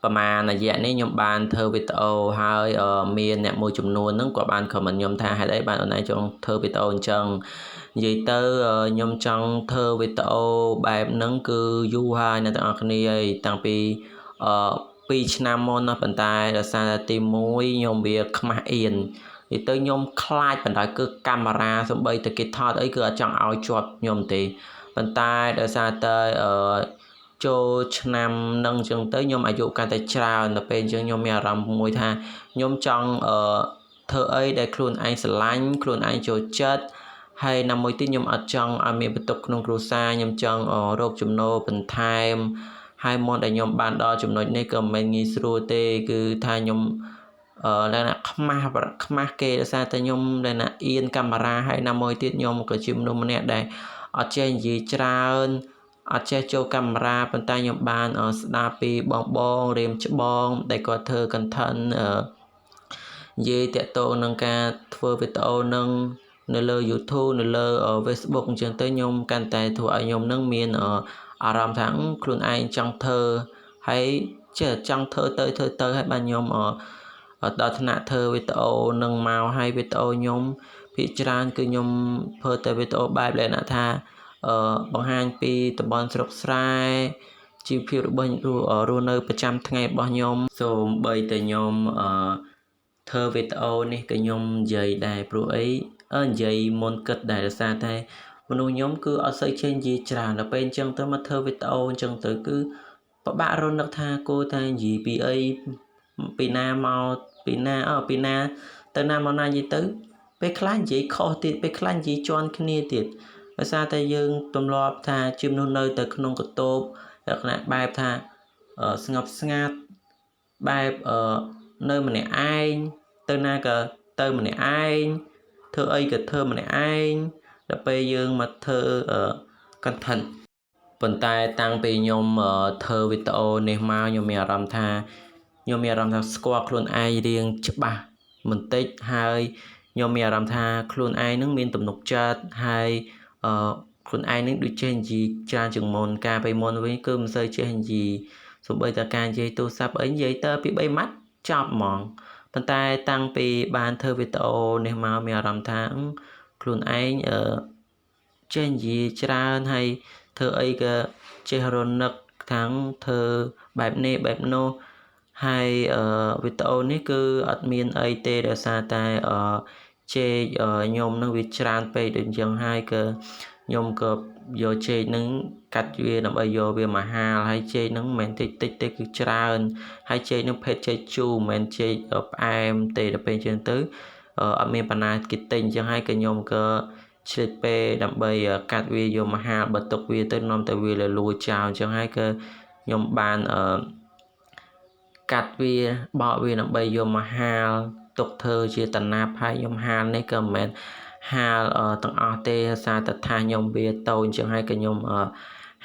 ប្រហែលរយៈនេះខ្ញុំបានធ្វើវីដេអូហើយមានអ្នកមួយចំនួនហ្នឹងគាត់បាន comment ខ្ញុំថាហេតុអីបានអូនឯងចង់ធ្វើវីដេអូអញ្ចឹងនិយាយទៅខ្ញុំចង់ធ្វើវីដេអូបែបហ្នឹងគឺយូរហើយអ្នកទាំងអស់គ្នាហើយតាំងពីអឺ2ឆ្នាំមុនណាប៉ុន្តែដោយសារតែទី1ខ្ញុំវាខ្មាស់អៀននិយាយទៅខ្ញុំខ្លាចបណ្ដោយគឺកាមេរ៉ាសំបីតែគេថតអីគឺអត់ចង់ឲ្យជាប់ខ្ញុំទេប៉ុន្តែដោយសារតែអឺចូលឆ្នាំនឹងអញ្ចឹងទៅខ្ញុំអាយុកាន់តែច្រើនដល់ពេលអញ្ចឹងខ្ញុំមានអារម្មណ៍មួយថាខ្ញុំចង់អឺធ្វើអីដែលខ្លួនឯងស្រឡាញ់ខ្លួនឯងចូលចិត្តហើយណាមួយទៀតខ្ញុំអត់ចង់ឲ្យមានបន្ទុកក្នុងគ្រួសារខ្ញុំចង់រកចំណូលបន្ថែមហើយមុនដែលខ្ញុំបានដល់ចំណុចនេះក៏មិនងាយស្រួលទេគឺថាខ្ញុំអឺលក្ខណៈខ្មាស់ខ្មាស់គេដោយសារតែខ្ញុំលក្ខណៈអៀនកាមេរ៉ាហើយណាមួយទៀតខ្ញុំក៏ជាមនុស្សម្នាក់ដែលអត់ចេះនិយាយច្រើនអត់ចេះចូលកាមេរ៉ាប៉ុន្តែខ្ញុំបានស្ដាប់ពីបងបងរៀមច្បងដែលគាត់ធ្វើ content និយាយតាក់ទងនឹងការធ្វើវីដេអូនឹងនៅលើ YouTube នៅលើ Facebook អញ្ចឹងទៅខ្ញុំកាន់តែធ្វើឲ្យខ្ញុំនឹងមានអារម្មណ៍ថាខ្លួនឯងចង់ធ្វើហើយចេះចង់ធ្វើទៅធ្វើទៅហើយបានខ្ញុំដល់ថ្នាក់ធ្វើវីដេអូនឹងមកហើយវីដេអូខ្ញុំភាគច្រើនគឺខ្ញុំធ្វើតែវីដេអូបែបលក្ខណៈថាអឺបង្ហាញពីតំបន់ស្រុកស្រែជីវភាពរបស់រស់នៅប្រចាំថ្ងៃរបស់ខ្ញុំសូម្បីតែខ្ញុំអឺធ្វើវីដេអូនេះក៏ខ្ញុំនិយាយដែរព្រោះអីនិយាយមុនគិតដែរដោយសារតែមនុស្សខ្ញុំគឺអត់សូវចេះនិយាយច្រើនដល់ពេលអញ្ចឹងទៅមកធ្វើវីដេអូអញ្ចឹងទៅគឺពិបាករនឹកថាគួរតែនិយាយពីអីពីណាមកពីណាអពីណាទៅណាមកណានិយាយទៅពេលខ្លះនិយាយខុសទៀតពេលខ្លះនិយាយជន់គ្នាទៀតដោយសារតែយើងទម្លាប់ថាជាមនុស្សនៅតែក្នុងកតូបលក្ខណៈបែបថាស្ងប់ស្ងាត់បែបនៅម្នាក់ឯងទៅណាក៏ទៅម្នាក់ឯងធ្វើអីក៏ធ្វើម្នាក់ឯងដល់ពេលយើងមកធ្វើ content ប៉ុន្តែតាំងពីខ្ញុំធ្វើវីដេអូនេះមកខ្ញុំមានអារម្មណ៍ថាខ្ញុំមានអារម្មណ៍ថាស្គាល់ខ្លួនឯងរៀងច្បាស់បន្តិចហើយខ្ញុំមានអារម្មណ៍ថាខ្លួនឯងនឹងមានទំនុកចិត្តហើយអឺខ្លួនឯងនឹងដូចចេះនិយាយច្រើនជាងមុនកាលពីមុនវិញគឺមិនសូវចេះនិយាយសូម្បីតែការនិយាយទូរស័ព្ទអីនិយាយទៅពី3ម៉ាត់ចប់ហ្មងប៉ុន្តែតាំងពីបានធ្វើវីដេអូនេះមកមានអារម្មណ៍ថាខ្លួនឯងអឺចេះនិយាយច្រើនហើយធ្វើអីក៏ចេះរនឹកทั้งធ្វើបែបនេះបែបនោះហើយអឺវីដេអូនេះគឺអត់មានអីទេដោយសារតែអឺចេកខ្ញុំនឹងវាច្រើនពេកដូចអញ្ចឹងហើយក៏ខ្ញុំក៏យកចេកនឹងកាត់វាដើម្បីយកវាមកហាលហើយចេកនឹងមិនមែនតិចតិចទេគឺច្រើនហើយចេកនឹងភេទចេកជូរមិនមែនចេកផ្អែមទេដល់ពេលអញ្ចឹងទៅអត់មានបណ្ណាគេទិញអញ្ចឹងហើយក៏ខ្ញុំក៏ឆ្លៀតពេលដើម្បីកាត់វាយកមកហាលបើទុកវាទៅនាំតែវាលលួចចោលអញ្ចឹងហើយក៏ខ្ញុំបានអឺកាត់វាបកវាដើម្បីយកមកហាលទុកធ្វើជាតំណាប់ហើយខ្ញុំហាលនេះក៏មិនមែនហាលទាំងអស់ទេដោយសារតែថាខ្ញុំវាតូចអញ្ចឹងហើយក៏ខ្ញុំ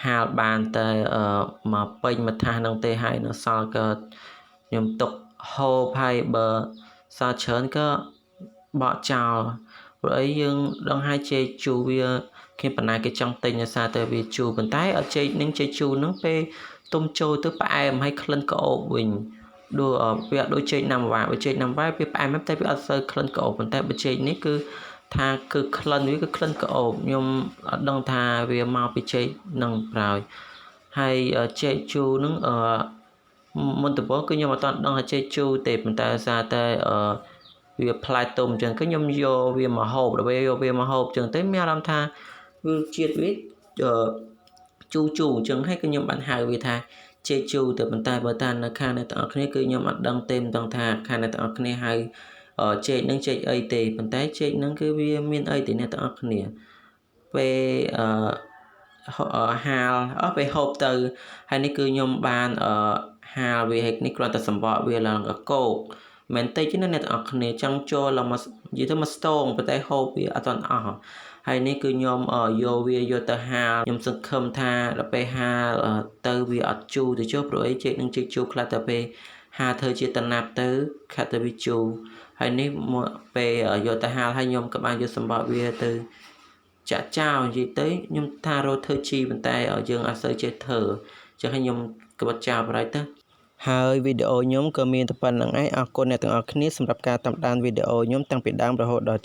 ហាលបានតែមកពេញមួយថាសហ្នឹងទេហើយនៅសល់ក៏ខ្ញុំទុកហូបហើយបើសល់ច្រើនក៏បកចោលព្រោះអីយើងដឹងហើយចេកជូរវាគ្នាបណ្ណាគេចង់ទិញដោយសារតែវាជូរប៉ុន្តែអត់ចេកនឹងចេកជូរនឹងពេលទុំចូលទៅផ្អែមហើយក្លិនក្អូបវិញដូចវាអត់ដូចចេកណាំវ៉ាបើចេកណាំវ៉ាវាផ្អែមតែវាអត់សូវក្លិនក្អូបប៉ុន្តែបើចេកនេះគឺថាគឺក្លិនវាគឺក្លិនក្អូបខ្ញុំអត់ដឹងថាវាមកពីចេកនឹងប្រោយហើយចេកជូរនឹងអឺមុនដំបូងគឺខ្ញុំអត់ទាន់ដឹងថាចេកជូរទេប៉ុន្តែដោយសារតែអឺវាផ្លែទុំអញ្ចឹងគឺខ្ញុំយកវាមកហូបដល់ពេលយកវាមកហូបអញ្ចឹងទៅមានអារម្មណ៍ថាវាជាតិវាជូរជូរអញ្ចឹងហើយគឺខ្ញុំបានហៅវាថាចេកជូរទៅប៉ុន្តែបើតាមនៅខាងអ្នកទាំងអស់គ្នាគឺខ្ញុំអត់ដឹងទេមិនដឹងថាខាងអ្នកទាំងអស់គ្នាហៅចេកនឹងចេកអីទេប៉ុន្តែចេកនឹងគឺវាមានអីទេអ្នកទាំងអស់គ្នាពេលអឺហាលអស់ពេលហូបទៅហើយនេះគឺខ្ញុំបានអឺហាលវាហើយនេះគ្រាន់តែសម្បកវាឡើងកកោកមិនតិចទេណាអ្នកទាំងអស់គ្នាចង់ចូលឡើងមកនិយាយទៅមកស្ទងប៉ុន្តែហូបវាអត់ទាន់អស់ហើយនេះគឺខ្ញុំយកវាយកទៅហាលខ្ញុំសង្ឃឹមថាដល់ពេលហាលទៅវាអត់ជូរទៅចុះព្រោះអីចេកនឹងចេកជូរខ្លះតែពេលហាលធ្វើជាតំណាប់ទៅខាត់ទៅវាជូរហើយនេះពេលយកទៅហាលហើយខ្ញុំក៏បានយកសម្បកវាទៅចាក់ចោលនិយាយទៅខ្ញុំថារកធ្វើជីប៉ុន្តែយើងអត់សូវចេះធ្វើអញ្ចឹងហើយខ្ញុំក្បត់ចោលប្រហែលទៅ ហើយវីដេអូខ្ញុំក៏មានតែប៉ុណ្្នឹងឯងអរគុណអ្នកទាំងអស់គ្នាសម្រាប់ការតាមដានវីដេអូខ្ញុំតាំងពីដើមរហូតដល់ចប់។